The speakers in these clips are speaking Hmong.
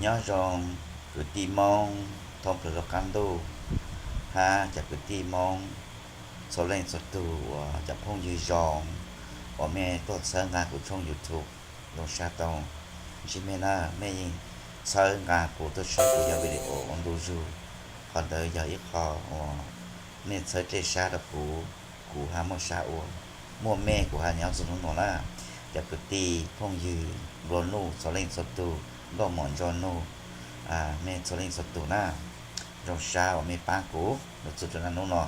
Nyob zoo kwv tij Hmoob thoob plaws lub qab ntuj, hab cov kwv tij Hmoob txhua leej txhua tug uas cov phooj ywg zoo uas mej tuaj txhawb nqa kuv tshooj YouTube. Zoo sab tau ntsib mej na, mej yeej txhawb nqa kuv tuaj saib kuv yog video ua ntu zug. Qhov ntawd yog ib qho uas mej txhawb dlej sab rau kuv, kuv hab muaj sab ua, muaj mej kuv hab nyob txug nub nuav na. Cov kwv tij phooj ywg nplua nuj txhua leej txhua tug, nkauj muam ntsuag nug, mej txhua leej txhua tug na, zoo sab uas mej paab kuv los txug rua nub no.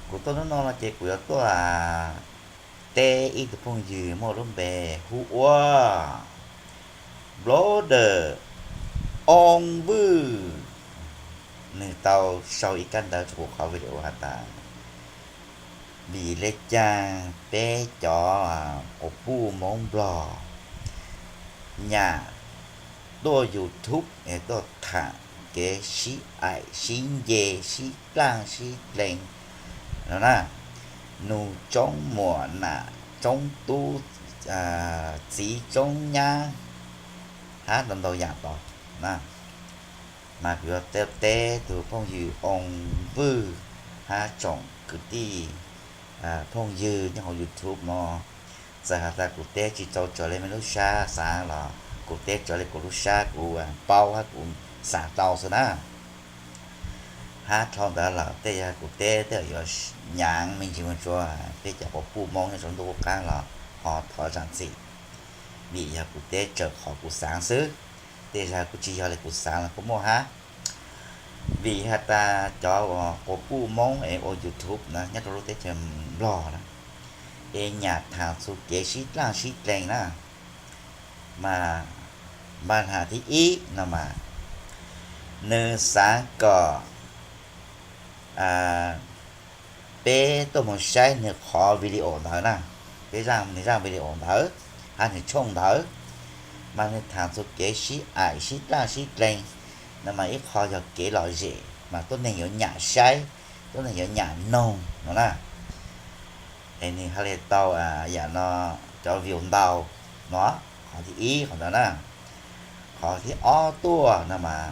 Kuv tuaj nub no no ces kuv yuav tuaj teb ib tug phooj ywg muaj lub npe hu ua Brother Oo Vwj, nwg tau sau ib kab ntawv rua kuv qhov video has tas, vim le caag peb cov quas puj Moob Nplog nyam tuaj YouTube es tuaj thaam kev sib aim sib nce sib dlaaj sib dlees no na, nug tsoob muam nam tsoob tub, txiv tsoob nyab hab ntau ntau yaam tod na. Mas kuv yuav teb tug phooj ywg Oo Vwj hab tsoom kwv tij phooj ywg nyob hauv YouTube no. Txawm has tas kuv teb tsi tau raws le mej lub sab xaav los kuv teb raws le kuv lub sab kuv paub hab kuv xaav tau xwb na. Hab dhau ntawd lawm tej yog kuv teb tej yuav nyaav me ntsis mus rua peb cov quas puj Moob nyob rua ntuj qub qaab los ho thov zaam txim, vim yog kuv teb raws qhov kuv xaav xwb. Tej zag kuj tsi yog le kuv xaav los kuj muaj hab. Vim has tas cov uas quas puj Moob es ua YouTube na nyob rua lub teb chaws Nplog na, es nyam thaam txug kev sib dlaaj sib dlees na, mas npaj has thib ib no mas, nwg xaav kom peb tuaj mus saib nwg qhov video ntawd na, peb zaaj nwg zaaj video ntawd hab nwg tshooj ntawd, mas nwg thaam txug kev sib aim sib dlaaj sib dlees no mas ib qho yog kev lom zem mas tuab neeg yuav nyam saib, tuab neeg yuav nyam noog no na. Es nwg hab le tau yaam no cov view ntau no, qhov thib ib qhov ntawd na. Qhov thib ob tuaj no mas,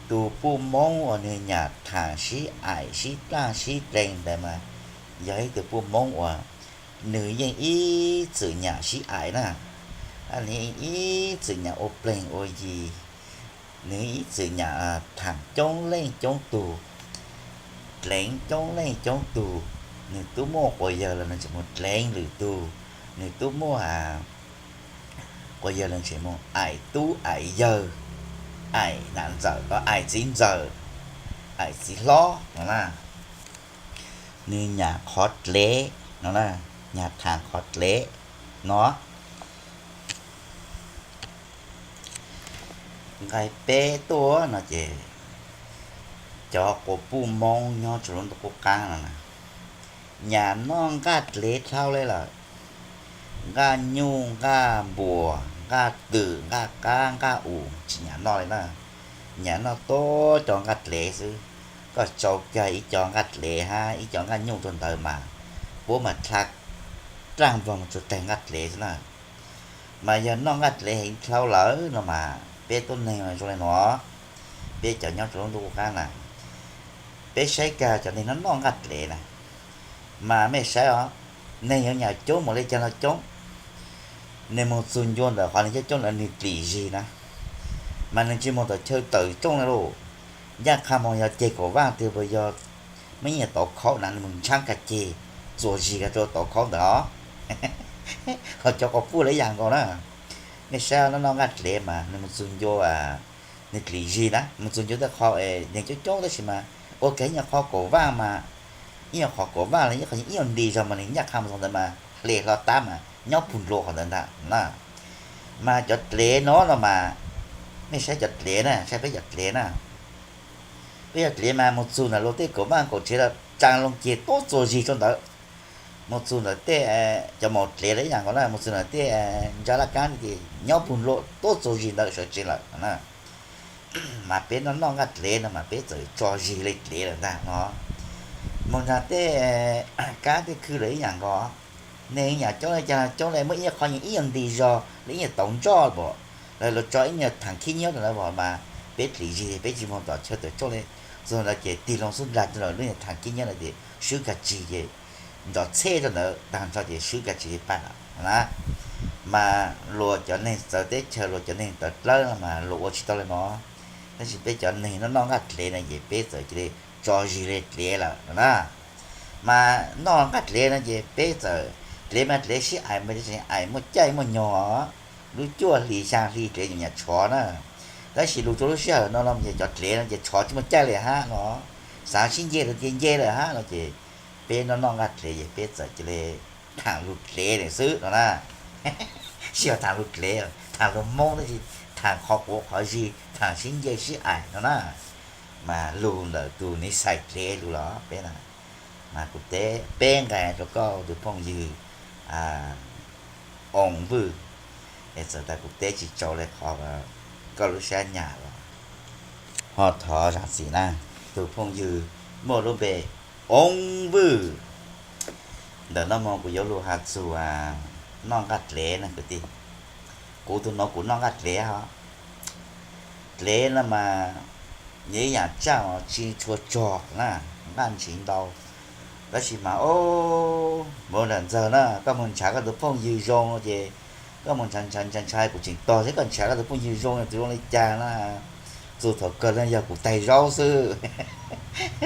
tug puj Moob uas nwg nyam thaam sib aim sib dlaaj sib dlees ntawd mas yog ib tug puj Moob uas nwg yeej ib txwm nyam sib aim na, hab nwg yeej ib txwm nyam ua pleeg ua yi, nwg ib txwm nyam thaam coob leej coob tug, dleev coob leej coob tug. Nwg tub muaj quas yawg los nwg tseem mus dleev lwm tug, nwg tub muaj quas yawg los tseem mus aim tub aim yawg, aim nam ntxawm, aim txiv ntxawm, aim txiv hlob no na. Nwg nyam qhov dlev no na, nyam thaam qhov dlev no. Nqai peb tuaj no ces cov quas puj Moob nyob rua lub ntuj qub qaab no na, nyam noj nqaj dlev dlhau le lawm. Nqaj nyuj, nqaj npuas, nqaj twm, nqaj qab, nqaj us tsi nyam noj le na. Nyam noj tuab cov nqaj dlev xwb. Koj tsau kag ib co nqaj dlev hab ib co nqaj nyuj rua ntawd mas puab mas dlha raaj vog mus rua taag nqaj dlev xwb na. Mas yog noj nqaj dlev heev dlhau lawm no mas peb tuab neeg zoo le nuav, peb cov nyob rua lub ntuj qub qaab na, peb saib kag cov neeg noj noj nqaj dlev na, mas mej saib os, neeg yuav nyam coob npaum le caag no coob, nwg moog txug ncua ntawm qhov nwg coob coob lawm nwg dlim zig na, mas nwg tsi moog tom chaw tawm rooj le lauj. Ncaaj qha moog yog ceg kaum vaaj twg los yog mej ib nyuag tauv khaub na nwg moog ntshaab kag ceg txuas zig kag rua tauv khaub ntawd os. Ho cov quas puj le ib yaam nkaus na, mej saib noj noj nqaj dlev mas nwg moog txug ncua nwg dlim zig na, moog txug ncua tej qho neeg coob coob tab sis mas ua kag ib nyuag qho kaum vaaj mas, ib nyuag qhov kaum vaaj los ib qho ib nyuag nti zog mas nwg ncaaj qha moog txug ntawd mas hle hlo tab mas nyob pug nrua qhov ntawd ntag na. Mas cov dlev no no mas, mej saib cov dlev na, saib peb cov dlev na, peb cov dlev mas moog txug ntawm luag tej kaum vaaj kaum tsev los tsaa loo ceg tuab txuas zig rua ntawd. Moog txug ntawm tej cov maum dlev le ib yaam nkaus na, moog txug ntawm tej ntsa laj kaab ces nyob pug nrua tuab txuas zig ntawd sawv tsees lawm na. Mas peb noj noj nqaj dlev no mas peb txawm tso zig le dlev lawm ntag no. Moog nraag tej kab tej khw lawm ib yaam nkaus, neeg ib yaam coob le caag coob le muaj ib qho yeej ib nyuag nti zog le ib nyuag tauv ntsoj pam, Lawv los tso ib nyuag thaam khib nyiab rau ntawd mas peb dlim zig peb tsis moog tom chaw tawm tsooj li. Txug ntawd ces tig loo xub nrag rau lub nyuag thaam khib nyiab ntawd ces swb kag tsig ces nrov txheb rau ntawd taag nrho ces swb kag tsig pag na. Mas luag cov neeg txawv teb chaws luag cov neeg tawv dlawb mas luag ua tsis tau li no. Tab sis peb cov neeg noj noj nqaj dlev no ces peb txawm cia li tso zig li dlev lawm no na. Mas noj nqaj dlev no ces peb txawm, dlev mas dlev sib aim mas tseem aim muaj caij muaj nyoog, lub cuaj hli xyaa hli dlev nyuam yaam tshov na. Tab sis lug rua lub sij hawm no no ces cov dlev no ces tshov tsis muaj caij li hab no, xaav sib nce rau ces nce lawm hab no ces peb noj noj nqaj dlev ces peb txawm cia li thaam lug dlev lawm xwb no na. Tsis yog thaam lug dlev, thaam lug Moob tab sis thaam qhov quav qhov zig, thaam sib nce sib aim no na. Mas lug ntawm tus niv xais dlev lug los peb na. Mas kuv teb peb nqe rau koj tus phooj ywg Oo Vwj, es txawm tas kuv teb tsis tsaus li qhov koj lub sab nyam los ho thov zaam txim na. Tus phooj ywg muaj lub npe Oo Vwj. Ntawm no mus kuv yuav lug has txug noj nqaj dlev na kwv tij. Kuv tug nuav kuv noj nqaj dlev hos. Dlev no mas yog ib yaam tsaaj tsi tshua tsog na, nqaj ntshiv ntau. Tab sis mas o, mus ntawm Ntxawg na, koj moog nrhav koj tus phooj ywg zoo ces koj moog nrhav nrhav nrhav kuv tseem tog seb koj nrhav koj tus phooj ywg zoo tus zoo li cas na. Txug thaum kawg los yog kuv taig zaub xwb.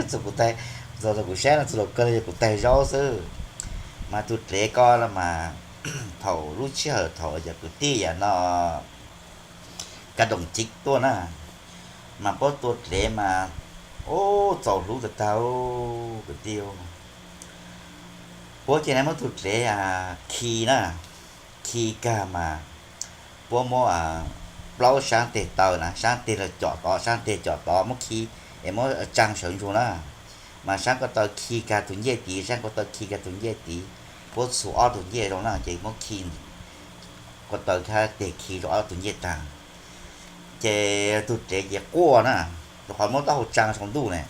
Txug kuv taig, txug thaum kuv saib no txug thaum kawg los yog kuv taig zaub xwb. Mas tug dlev ko los mas thaum lub sij hawm thaum cov kwv tij yaam no Kaj Doom Cib tuaj na, mas puab tua dlev mas ub txaus hlub tag tag kwv tij. Puab cia li muab tug dlev khi na, khi kag mas puab muab plaub saab teg taw na, saab teg los com tod, saab teg com tod muab khi es muab tsaa sawv ntsug na. Mas saab ko taw khi kag tug ncej tid, saab ko taw khi kag tug ncej tid, puab txhus ob tug ncej zoo na ces muab khi ko taw thab teg khi rau ob tug ncej taag. Ces tug dlev ces quaj na, rau qhov muab taub hau tsaa saum ntuj ne.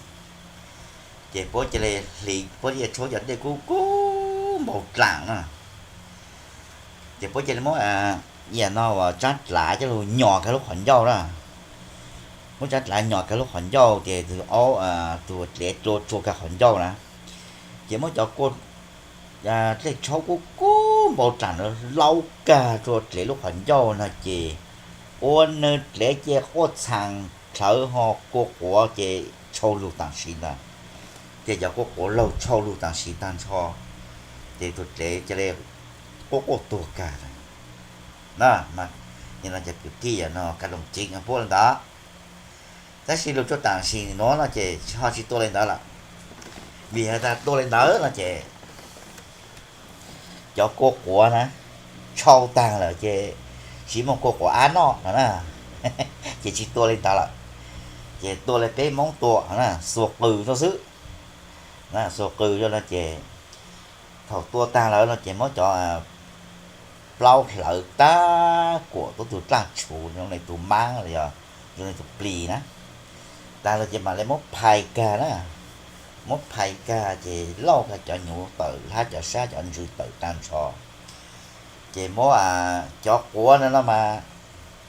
Ces puab cia li hliv, puab cia li tshuab cov dej kub kub npau dlaam na. Ces puab cia li muab ib yaam no uas tsaab dlav coj lug nyom kag lub qhov ncauj na. Muab tsaab dlav nyom kag lub qhov ncauj ces tug aub, tug dlev dlua tsua kag qhov ncauj na. Ces muab cov kua dlej tshaub kub kub npau dlaam ntawd laub kag rua dlev lub qhov ncauj no ces ua nwg dlev ces quaj txhaam dlhawv ho kua quav ces tshau lug taam sim ntag. Ces cov kua quav laug tshau lug taam sim taag nrho, ces tug dlev cia li quaj quaj tuag kag. Na, no cov kwv tij no Kaj Doom Cib puab li ntawd. Tab sis lug rua taam sim nuav no ces ho tsis tua li ntawd lawm. Vim has tas tua li ntawd no ces cov kua quav na tshau taag lawm ces tsis muaj kua quav ab noj no na, ces tsis tua li ntawd lawm. Ces tua li peb Moob tua na, xuas qws rau xwb. Xuas qws rau no ces thaum tua taag lawm no ces muab cov plaub hlawv tag kuam tuab tug dlaaj tshuv zoo li tug maab los yog zoo li tug plis na. Taag lawm ces mam li muab phais kag na, muab phais kag ces lauj kag cov nyuv tawm hlab cov sab cov ntsws tawm taag nrho. Ces muab cov quav no no mas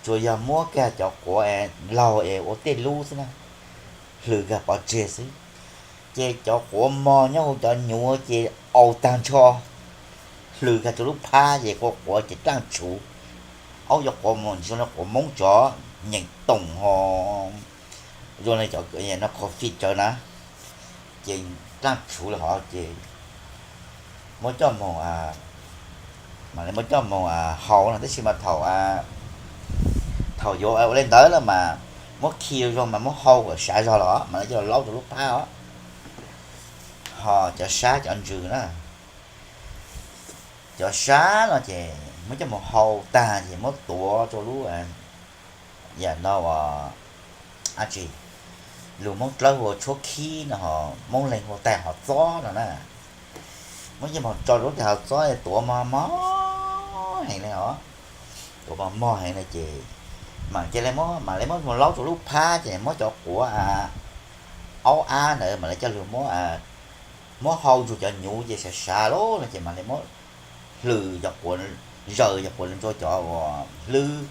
tsuas yog muab kag cov quav laug es ua tej lub xwb na, hlws kag pov tseg xwb. Ces cov quav mog nyob hauv cov nyuv ces aus taag nrho, hlws kag rua lub phab ces kua quav ces dlaaj tshuv. Aub, cov quav mog zoo li quav Moob tsov, nyeem toom ho zoo li cov no coffee cawv na, ces dlaaj tshuv li hov ces muab coj moog, mam li muab coj moog hau no tab sis mas thaum, thaum yuav ua li ntawd lawm mas muab khi zoo mas muab hau kom sav zog los mas coj laub rau lub phab os. Ho cov sab cov ntsws na, cov sab no ces muab coj moog hau taag ces muab tuav rua lub, yaam no uas, ab tsi, lug Moob Dlawb hu ua tshuab khib no ho Moob Leeg hu ua taig hov txob no na. Muab coj moog tso rua lub taig hov txob tuav mog mog heev li os, tuav mog mog heev li ces mam cia li, mam li muab moog laub rua lub phab ces muab cov quav aub ab ntawd mam li coj lug muab hau ntsug cov nyuv ces sav sav lawm no ces mam li muab hlws cov quav, zaws cov quav ntsua cov uas hlwb,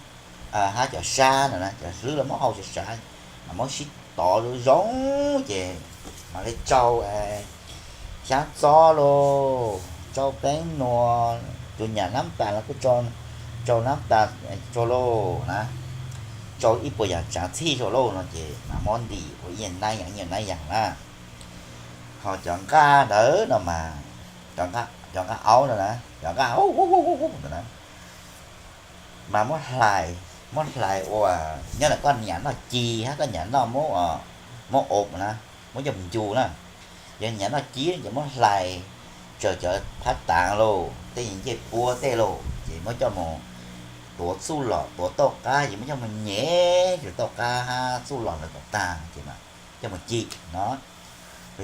hab cov sab no na, cov hlwb los muab hau sav sav, mas muab sib tov zoo zoo ces mam li tsau xyaab txob lauj, tsau peeb nua, tus nyam nab tas los kuj tsau nab tas rua lauj na, tsau ib puas yaam tsaav txhij rua lauj no ces mas muab ntim ua ib yaam nab yaam ib yaam nab yaam na. Ho cov nqaj ntawd no mas, cov nqaj aub no na, cov nqaj ntawd na, mas muab hlais, muab hlais ua, nyob ntawm koj nyam noj ci hab koj nyam noj muab, muab ob na, muab coj mus ncu na. Yog nyam noj ci ces muab hlais, tsaws cov phab taav lauj, tej ncej puab tej lauj ces muab coj mus tuav txuj lom tuav tauj qab ces muab coj mus nyem rua tauj qab hab txuj lom ntawd kom taag ces coj mus ci no.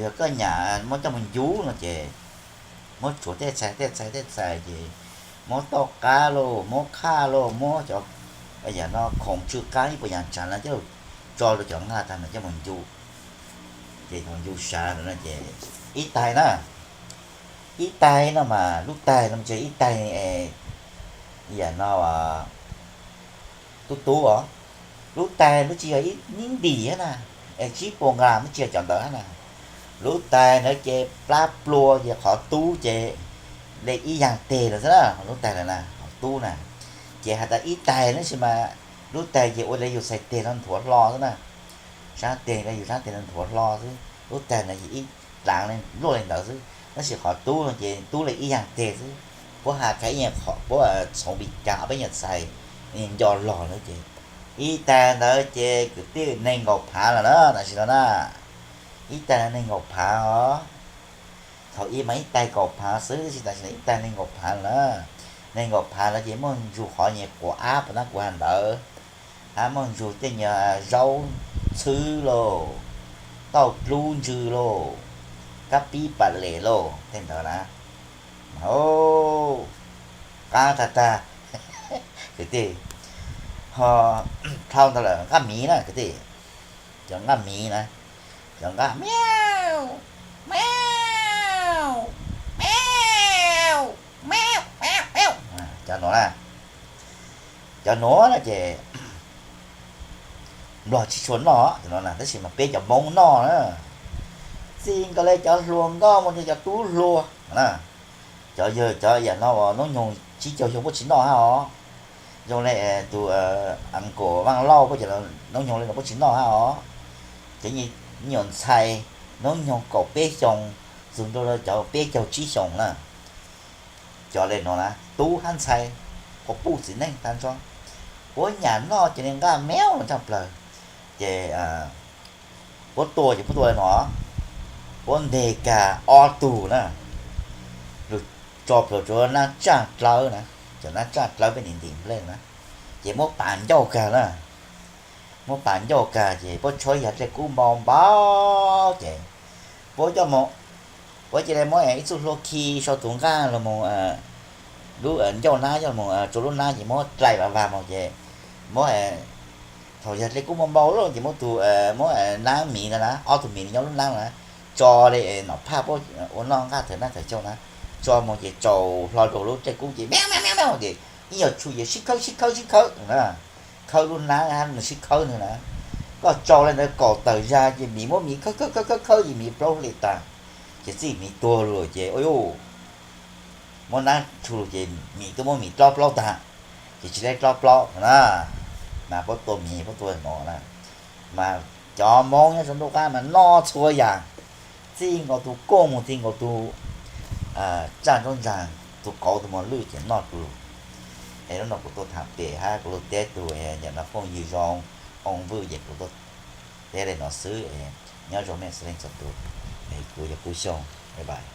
Yog koj nyam muab coj mus ncu no ces muab tshuav tej txhais tej txhais tej txhais ces muab tauj qab lauj, muab khaj lauj, muab cov yaam no khoom tsw qab ib puas yaam tsaav no coj tso rua cov nqaj taag no coj mus ncu. Ces mus ncu sav no ces ib taig na, ib taig no mas lub taig no ces ib taig yaam no tub tub os, lub taig lub tsi yog ib nib ntim hab na, es tsib puas nqas lub tsi yog cov ntawd hab na. Lub taig ntawd ces plab plua ces qhov tub ces le ib yaam teg lawm xwb na, lub taig lawm na qhov tub na. Ces has tas ib taig no tab sis mas lub taig ces ua le yus txhais teg no nthuav hlo xwb na, saab teg le yus saab teg no nthuav hlo xwb, lub taig no ces ib dlaav luaj le ntawd xwb, tab sis qhov tub no ces tub le ib yaam teg xwb. Puab has kag ib yaam qhov puab txhoov Meskas peb nyuam txhais nco log lawm ces ib taig ntawd ces kwv tij neeg nkaum phaav lawm na tam sim no na. Ib taig neeg nkaum phaav os. Thaum ub mas ib taig kaum phaav xwb tab sis tam sim no ib taig neeg nkaum phaav lawm na. Neeg nkaum phaav lawm ces muaj ntsuj qhov nyuag quav ab puas tab kuv has ntawd, hab muaj ntsuj tej nyuag zaub txhwb lauj, tauj dlub ntsw lauj, kab pib pas les lauj tej ntawd na. Qab tag tag kwv tij. Ho dhau ntawd lawm nqaj miv na kwv tij, cov nqaj miv na, cov nqaj miau, miau, miau, miau, miau, cov nuav na. Cov nuav na ces nplog tsis tshua noj cov nuav na tab sis mas peb cov Moob noj na. Txij nkaus le cov hluas nkauj mus rau cov tub hluas na, cov yawg cov yam no hnub nyoog tsib caug xyoo puab tsis noj hab os. Zoo le tus uncle Vaaj Lauj puab cov hnub nyoog le no puab tsis noj hab os. Cov nyuam ntxhais hnub nyoog kaum peb xyoo txug nrau cov peb caug tsib xyoo na, cov le no na tub hab ntxhais, quas puj txiv neej tag nrho, puab nyam noj cov le nqaj miau no tshaj plawg. Ces puab tua ces puab tua le no, puab nteg kag ob tug na, lug tso plhuav rua nab tsaaj dlawb na, cov nab tsaaj dlawb peb ntim ntim nplej na, ces muab pas ncauj kag na, muab pas ncauj kag ces puab tshuab yag dlej kub npau npau ces puab coj mus, puab cia li muab ib txuj hlua khi sau tus nqaj los mus lub ncauj nab coj mus rua lub nab ces muab dlai vas vag mus ces muab, thaum yag dlej kub npau npau lawm ces muab tus, muab nab miv no na, ob tug miv nyob lub nab na, tso le nom phaj puab ua noj nqaj tawm nab tawm xyoo na, tso mus ces tsaus hlo rua lub dlej kub ces miau miau miau ces ib nyuag tshum ces sib khawb sib khawb sib khawb na, khawb lub nab hab nws sib khawb nws na. Koj tsaus le ntawd kaum tawm zag ces miv muab miv khawb khawb khawb khawb khawb ces miv plaub hli tag, ces txij miv tuag lug ces ua yuj, muab nab tshu lug ces miv twb muab miv dlob plaub tag, ces tsis le dlob plaub na. Mas puab tua miv puab tua no na, mas cov Moob nyob rua ntuj qab mas noj txhua yam, txij nkaus tus kooj mus txij nkaus tus tsaaj nruab ntsag, tus kauv tus mos lwj ces noj du lug. Es lub no kuv tuaj tham pem hab kuv lug teb tug yam no phooj ywg zoo, oo vwj ces kuv tuaj teb le no xwb. Nyob zoo mej txhua leej txhua tus, kuv yog Kub Xyooj, bye bye.